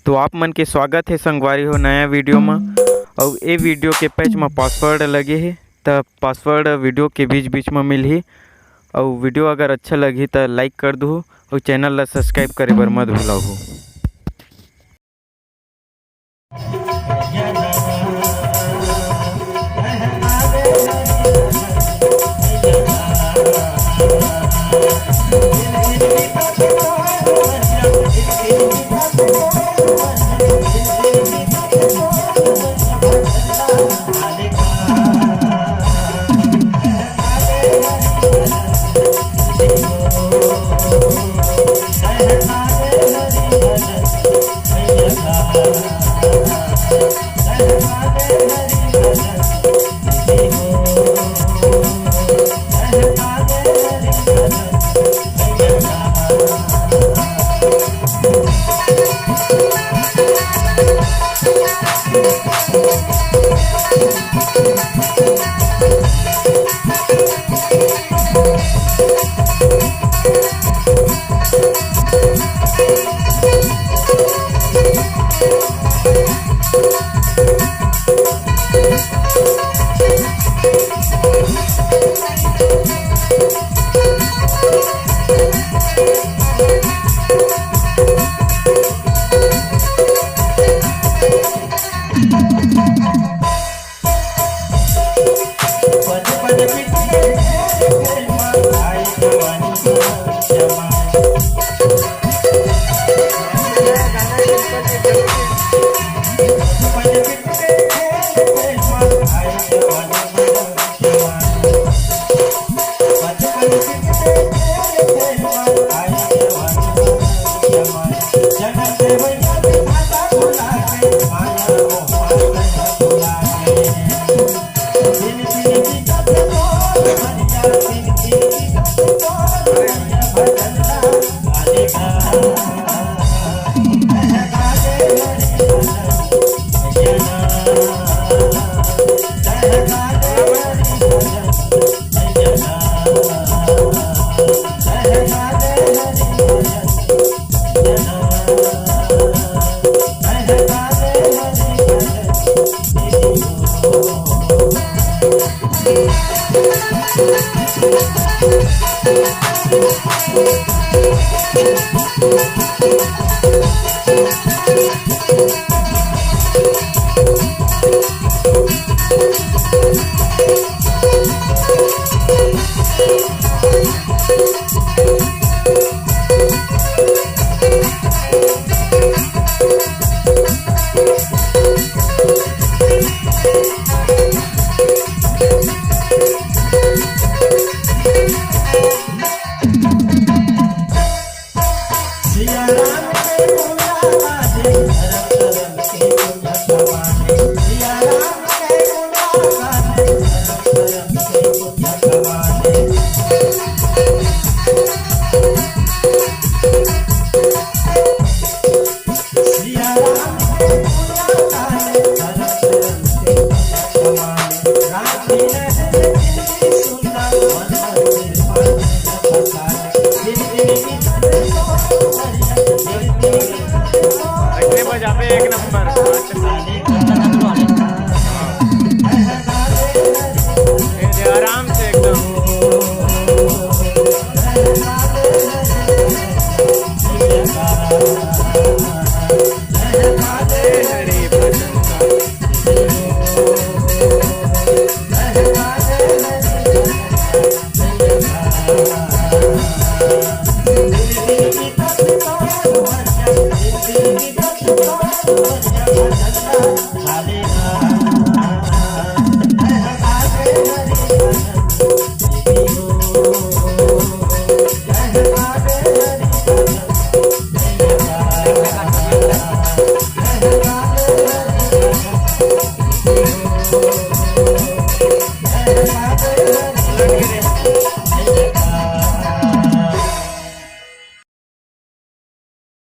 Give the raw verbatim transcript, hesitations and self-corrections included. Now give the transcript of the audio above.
तो आप मन के स्वागत हे संगवारी हो नया वीडियो म। अउ ए वीडियो के पेज म पासवर्ड लगे हे, त पासवर्ड वीडियो के बीच बीच म मिलही। अउ वीडियो अगर अच्छा लगही त लाइक कर दुहू अउ चैनल ला सब्सक्राइब करे बर मत भुलाहू। अगले बजाबे एक नंबर। ये दे आराम से एकदम।